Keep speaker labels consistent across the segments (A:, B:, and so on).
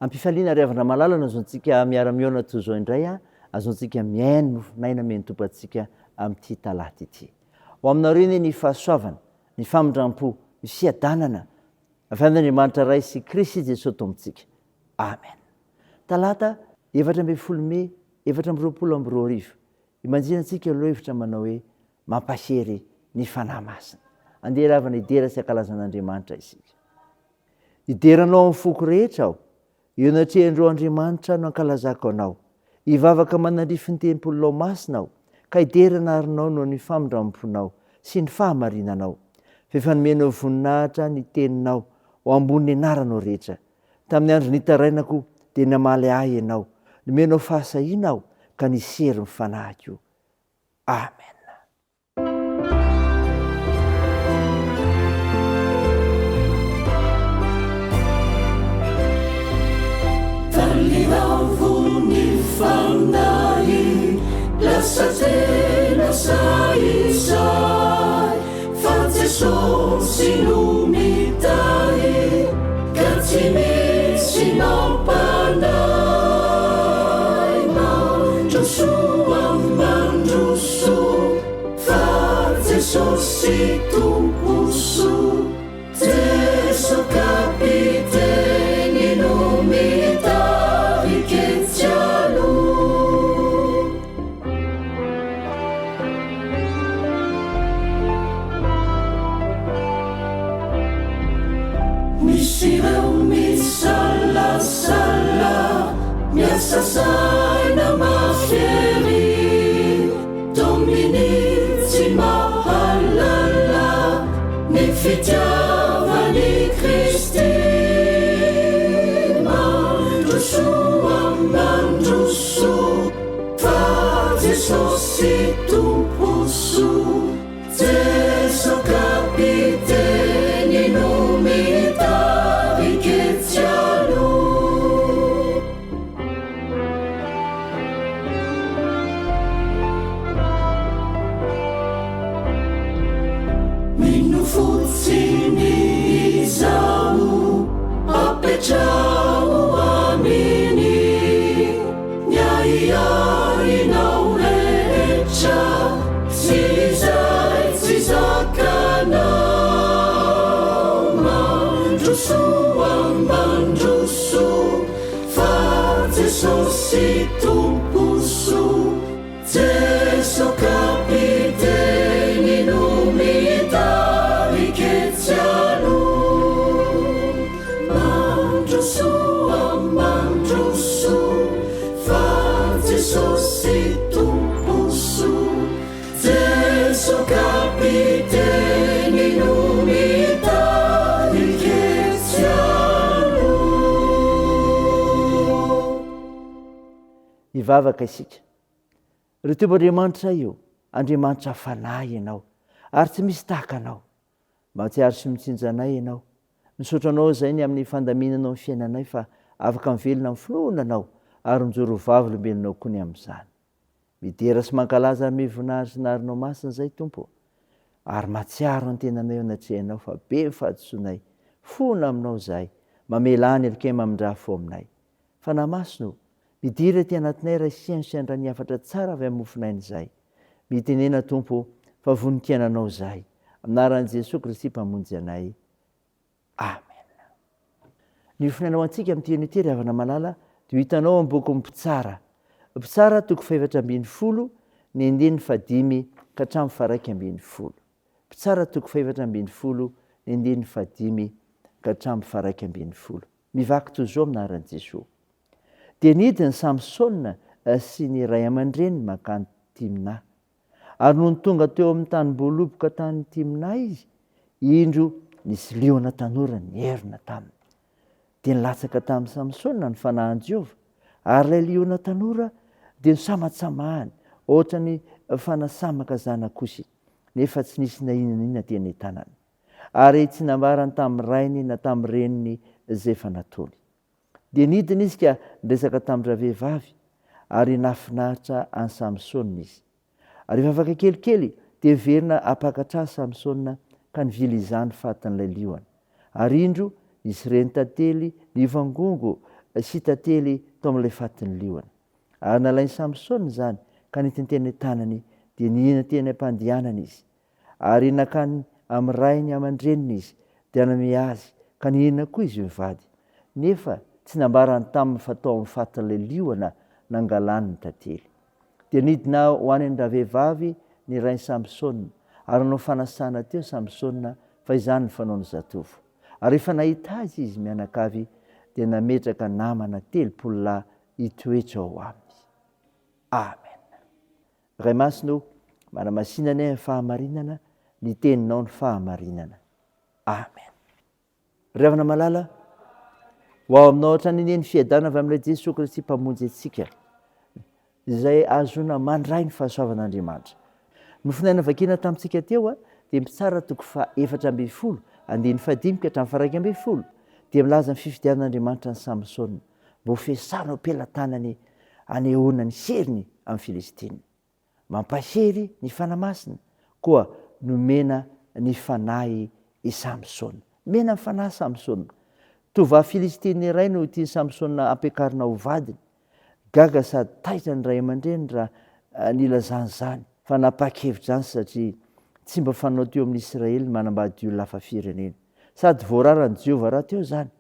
A: Ampifaliana ry havana malala no azontsika miara-mihaona toy izao indray a, azontsika mihaino mofon'aina amen'ny Tompo antsika amin'ity talata ity. Ho aminareo anie ny fahasoavana, ny famindram-po, ny fiadanana avy amin'Andriamanitra Ray sy Kristy Jesoa Tompontsika. Amen. Talata 14 mey 2024, imanjina antsika lohahevitra manao hoe Mampahery ny Fanahy Masina. Andeha ry havana hidera sy hankalaza an'Andriamanitra isika. Hidera Anao amin'ny foko rehetra aho. Eo anatrehan'ireo andriamanitra no ankalazako Anao. Hivavaka manandrify ny tempolinao masina aho, ka hidera ny arinao noho ny famindram-ponao sy ny fahamarinanao. Fa efa nomenao voninahitra ny teninao ho ambonin'ny anaranao rehetra. Tamin'ny andro nitarainako dia namaly ahy Ianao. Nomenao fahasahiana aho, ka nisery ny fanahiko. Amen.
B: Misy ireo misalasala, miasa saina mafy ery, toa minia tsy mahalala ny fitiavan'i Kristy. Mandrosoa, mandrosoa, fa Jesosy Tompo soa. Jeso kapiteny no mitarika etsy aloha. Mino fotsiny izaho, apetraho aminy ny ahiahinao rehetra sy izay tsy zakanao. Mandrosoa, mandrosoa fa Jesosy Tompo soa. Jeso kapiteny no mitarika etsy aloha. Mandrosoa, mandrosoa fa Jesosy Tompo soa. Jeso kapiteny no mitarika etsy aloha.
A: Hivavaka isika. Ry Tompo Andriamanitray ô, Andriamanitra Fanahy Ianao, ary tsy misy tahaka Anao. Mahatsiaro sy mitsinjo anay Ianao. Misaotra Anao izay ny amin'ny fandaminanao ny fiainanay fa afaka mivelona amin'ny finoana Anao ary mijoro ho vavolombelonao koa ny amin'izany. Midera sy mankalaza ary mivoninahitra sy narinao masina izay Tompo ô. Ary mahatsiaro ny tenanay eo anatrehanao fa be ny fahadisoanay. Fona aminao izahay. Mamelà ny helokay mamindrà fo aminay. Fanahy Masina ô, midira ety anatinay Ray sy haino sy handray ny hafatra tsara avy amin'ny mofonaina izahay. Mitenena Tompo ô, fa vonon-kiaina Anao izahay. Amin'ny anaran'i Jesoa Kristy Mpamonjy anay. Amen. Ny mofonaina ho antsika amin'ity anio ity ry havana malala dia ho hitanao ao amin'ny bokin'ny Mpitsara. Mpitsara toko fahefatra ambinifolo, ny andininy fahadimy ka hatramin'ny faharaika ambinifolo. Mpitsara toko fahefatra ambinifolo, ny andininy fahadimy ka hatramin'ny faharaika ambinifolo. Mivaky toy izao amin'ny anaran'i Jesoa. Dia nidina Samsona sy ny ray aman-dreniny mankany Timna. Ary nony tonga teo amin'ny tanim-boaloboka tany Timna izy, indro nisy liona tanora nierona taminy. Dia nilatsaka tamin'i Samsona ny fanahin'i Jehovah, ary ilay liona tanora dia nosamatsamahany hoatran'ny fanasamaka zanak'osy, nefa tsy nisy na inona na inona teny an-tanany. Ary tsy nambarany tamin'ny rainy na tamin'ny reniny izay efa nataony. Dia nidina izy ka niresaka tamin-dravehivavy, ary nahafinaritra an'i Samsona izy. Ary rehefa afaka kelikely, dia niverina hampakatra azy Samsona ka nivily izany fatin'ilay liona. Ary indro, nisy renintantely nivangongo sy tantely tao amin'ilay fatin'ny liona. Ary nalain'i Samsona izany ka nentiny teny an-tanany, dia nihinana teny am-pandehanana izy. Ary nankany amin'ny rainy aman-dreniny izy, dia nanome azy, ka nihinana koa izy mivady. Nefa tsy nambarany taminy fa tao amin'ny fatin'ilay liona nangalany ny tantely. Dia nidina ho any an-dravehivavy ny rain'i Samsona, ary nanao fanasana teo Samsona, fa izany no fanaon'ny zatovo. Ary rehefa nahita azy izy mianakavy, dia nametraka namana 30 lahy hitoetra ao aminy. Amen. Ray Masina o, manamasina anay amin'ny fahamarinana, ny teninao ny fahamarinana. Amen. Ry havana malala, ho ao aminao hatrany anie ny fiadanana avy amin'ilay Jesoa Kristy Mpamonjy antsika, izay ahazoana mandray ny fahasoavan'Andriamanitra. Nofonaina vakina tamintsika teo dia Mpitsara toko faha 14, andininy fahadimy ka hatramin'ny faha 11, dia milaza ny fifidianan'Andriamanitra an'i Samsona mba ho fiasana ho pelatanany hanehoana ny heriny amin'ny Filistina. Mampahery ny Fanahy Masina, koa nomena ny Fanahy i Samsona. Nomena ny Fanahy Samsona. Tovovavy Filistina iray no tian'i Samsona hampiakarina ho vadiny. Gaga sady taitra ny ray aman-dreniny raha nilazany izany, fa napa-kevitra izany satria tsy mba fanao teo amin'ny Israely ny manambady olona hafa firenena. Sady voararan'i Jehovah rahateo izany.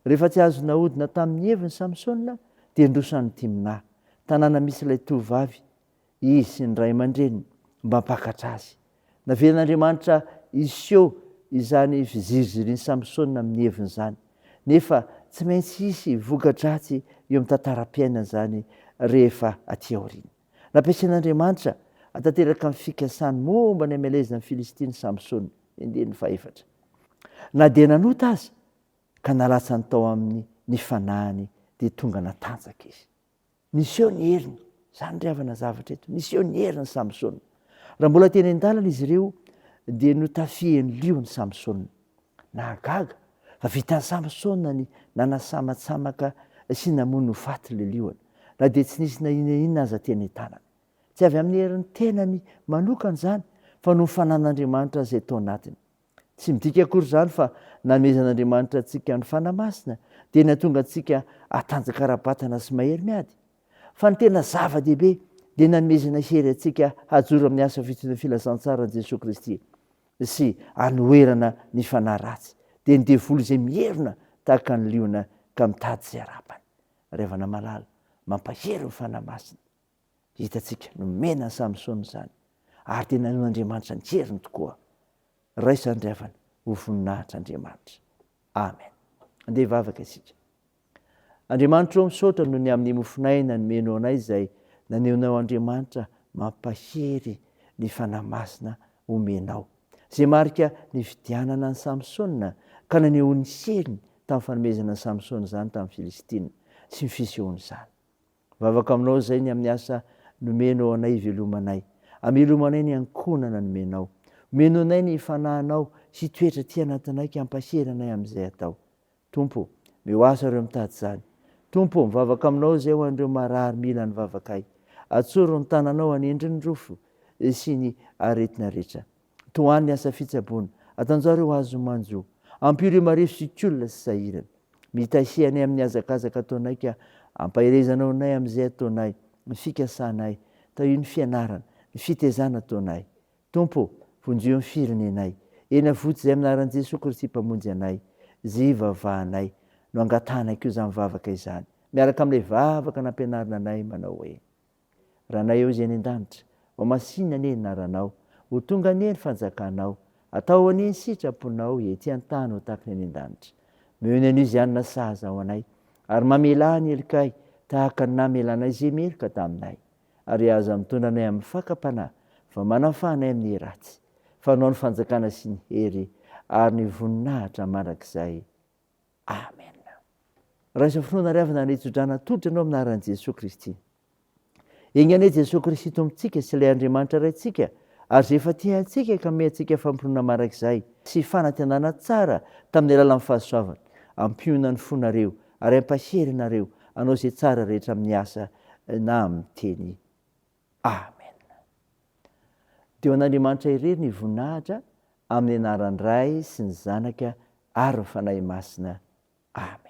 A: Rehefa tsy azo nahodina tamin'ny heviny Samsona, dia niroso any Timnà, tanàna misy ilay tovovavy, izy sy ny ray aman-dreniny, mba hampakatra azy. Navelan'Andriamanitra hiseho izany fizirizirian'i Samsona amin'ny heviny izany, nefa tsy maintsy hisy voka-dratsy eo amin'ny tantaram-piainany izany rehefa atỳ aoriana. Nampiasain'Andriamanitra hahatanteraka ny fikasany momba ny hamelezana ny Filistina Samsona, andininy fahefatra. Na dia nanota aza, ka nalatsany tao aminy ny fanahiny dia tonga natanjaka izy. Niseho ny heriny, izany ry havana zavatra eto, niseho ny herin'i Samsona. Raha mbola teny an-dalana izy ireo dia notafihin'ny liona Samsona. Nahagaga fa vitan'i Samsona ny nanasamatsamaka sy namono ho faty ilay liona, na dia tsy nisy na inona inona aza teny an-tanany. Tsy avy amin'ny herin'ny tenany manokana izany fa noho ny fanan'Andriamanitra izay tao anatiny. Tsy midika akory izany fa nanomezan'Andriamanitra antsika ny Fanahy Masina dia ny hahatonga antsika hatanjaka ara-batana sy mahery miady. Fa ny tena zava-dehibe dia nanomezana hery antsika hajoro amin'ny asa fitoriana ny filazantsaran'i Jesoa Kristy sy hanoherana ny fanahy ratsy, dia ny devoly izay mierona tahaka ny liona ka mitady izay harapany. Ry havana malala, mampahery ny Fanahy Masina. Hitantsika, nomena an'i Samsona izany, ary dia nanoan'Andriamanitra ny heriny tokoa. Raiso izany ry havana, ho voninahitr'Andriamanitra. Amen. Andeha hivavaka isika. Andriamanitra ô, misaotra noho ny amin'ny mofon'aina nomenao anay izay nanehonao Andriamanitra mampahery ny Fanahy Masina omenao. Izay marika nividianana an'i Samsona ka nanehoany heriny tamin'ny fanomezana an'i Samsona izany tamin'ny Filistina sy ny fisehoan'izany. Mivavaka aminao izay ny amin'ny asa nomenao anay hivelomanay. Amelomanay ny ankohonana nomenao. Omeno anay ny fanahinao hitoetra aty anatinay ka hampahery anay amin'izay atao. Tompo o, omeo asa ireo mitady izany. Tompo o, mivavaka aminao izay ho an'ireo marary mila ny vavakay. Atsoro ny tananao hanendry ny rofy sy ny aretina rehetra. Tohano ny asa fitsaboana. Atanjaho ireo azo manjo. Ampio ireo marefo sy olona sy sahirana. Mitahia anay amin'ny hazakazaka ataonay ka ampaherezanao anay amin'izay ataonay, ny fikasanay. Tahio ny fianarana, ny fitezana ataonay. Tompo ô, vonjeo ny firenenay. Eny avoty izay amin'ny anaran'i Jesoa Kristy Mpamonjy anay, izay ivavahanay, no angatahanay koa izany vavaka izany, miaraka amin'ilay vavaka nampianarina anay manao hoe. Ranay eo izay any an-danitra, ho masina anie ny anaranao, ho tonga anie ny fanjakanao, atao anie ny sitraponao ety an-tany ho tahaka ny any an-danitra. Omeo ny anio izay hanina sahaza ho anay, ary mamelà ny helokay tahaka ny namelanay izay meloka taminay. Ary aza mitondra anay amin'ny fakam-panahy, fa manafaha anay amin'ny ratsy. Fa Anao ny fanjakana sy ny hery ary ny voninahitra mandrakizay. Amen. Raiso finoana ry havana ny tsodrano atolotra anao amin'ny anaran'i Jesoa Kristy. Enga anie Jesoa Kristy Tompontsika sy ilay Andriamanitra Raintsika ary izay efa tia antsika ka ome antsika fampinoana mandrakizay sy fanantenana tsara tamin'ny alalan'ny fahasoavany, ampionona ny fonareo ary ampahery anareo hanao izay tsara rehetra amin'ny asa na amin'ny teny. Amen. Dia ho an'Andriamanitra irery ny voninahitra amin'ny anaran'ny Ray sy ny Zanaka ary ny Fanahy Masina. Amen.